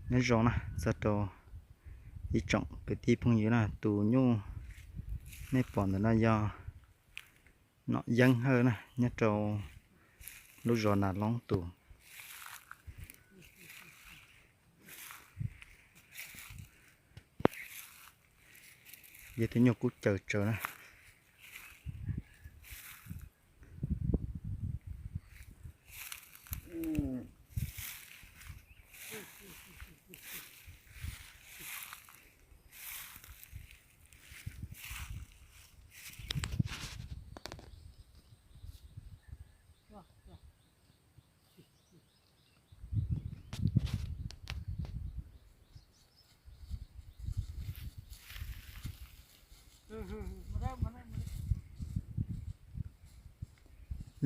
Nyob zoo na, txog rau ib tsoom kwv tij phooj ywg na, tus nyuj nej pom ntawm no yog Nom Yeeb Hawj na, nyob rau lub zos Nas Loob tus. Yog tus nyuj kub caws tsawv na.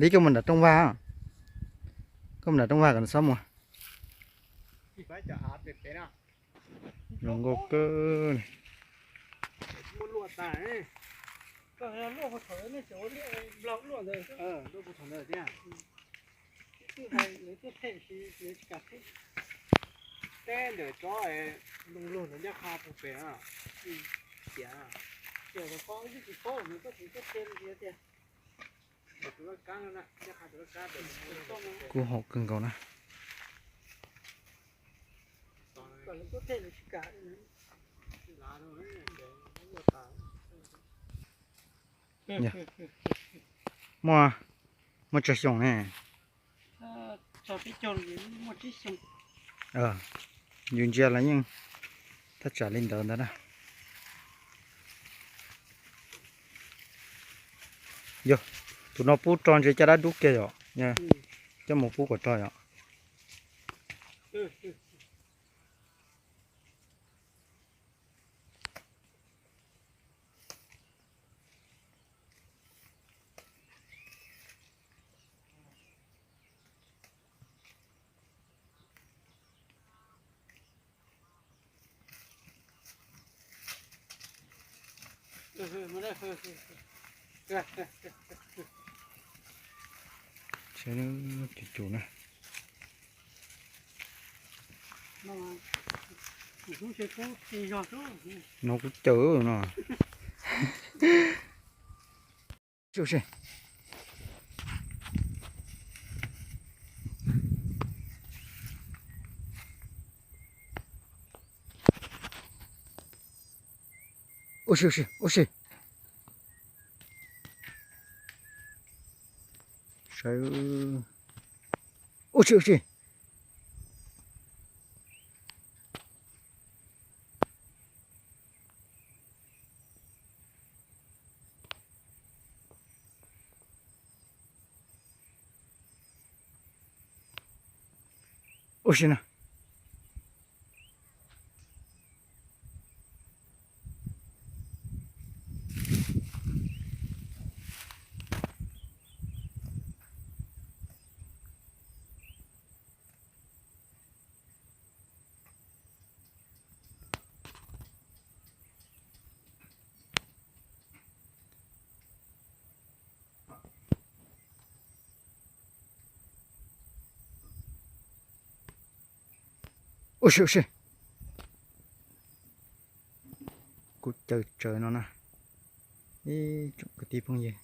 Li koj mus nram rooj vag, koj mus nram rooj vag kom nws txhob mus. Zoo nkauj kawg. Teb ntawm tsob lug lug ntawd ncaj qha puag pem. Kub haum kawg nkaus na. Muaj, muaj tsawg xyoo ne? Yus ntsia los yeej thaj tsam li ntawd ntag na. Yog, tus no pub rog ntshe caj dab dub kiag yom, coj mus pub kom rog yom. Saib, cus cus na. No kuv caws no. Ua si, ua si, ua si, ua si. Saib, ua si, ua si. Ua si na. Ua si, ua si. Kuv caws tsawv no na. Ib tsoom kwv tij phooj ywg,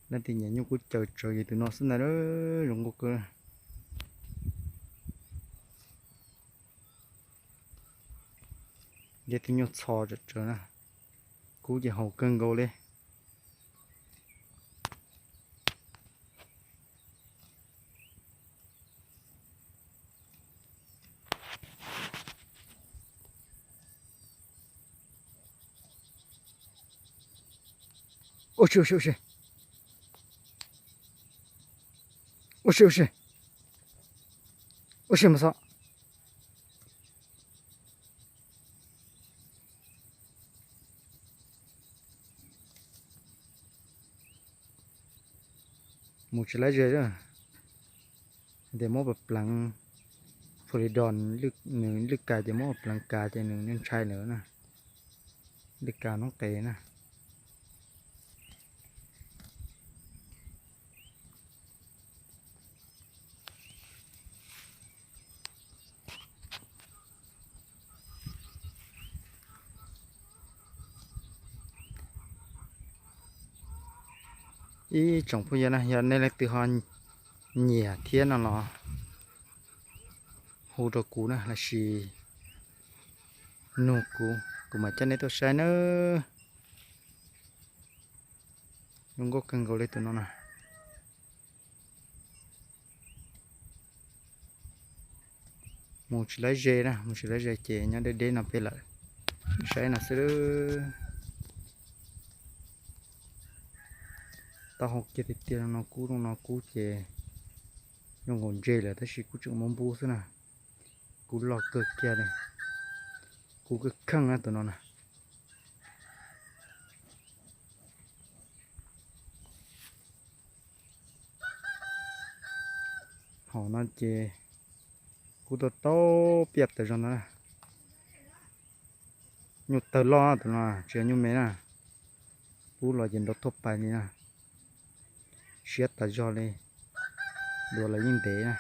leej twg nyiam nyuj kub caws tsawv yog tus no xwb ntag, zoo nkauj kawg. Yog tus nyuj txho tsawv tsawv na, kub ces haum kawg nkaus li. Ua si, ua si, ua si. Ua si, ua si. Ua si mas xwb. Mus tsis laib ze, tias muab pleev, pleev, Polydor nws lwj kas ces muab pleev kas ces nws ntshai lawm na. Lwj kas noob qes na. Ib tsoom phooj ywg na, yog nej leej twg ho nyiam thiab no los hu rau kuv na, los sis nug kuv, kuv mam coj nej tuaj saib nawb. Zoo nkauj kawg nkaus li tus no na. Mus tsis laib ze na, mus tsis laib ze ces nyob deb deb no peb lawm. Saib no xwb. Taub hau kiag tiag tiag no, kub zoo no kub ces zoo nkaus ntse lawm tab sis kub tseem muaj npub xwb na. Kub loj kawg kiag li. Kub kawg kheej na tus no na. Hom no ces kub tau tau piaj tas zog ntawd na. Nyuj tawg loj tus no, tsis yog nyuj me na. Kub los ces nrau thuaj pais li na. Siab tas zog li. Dua los yeej ntev na.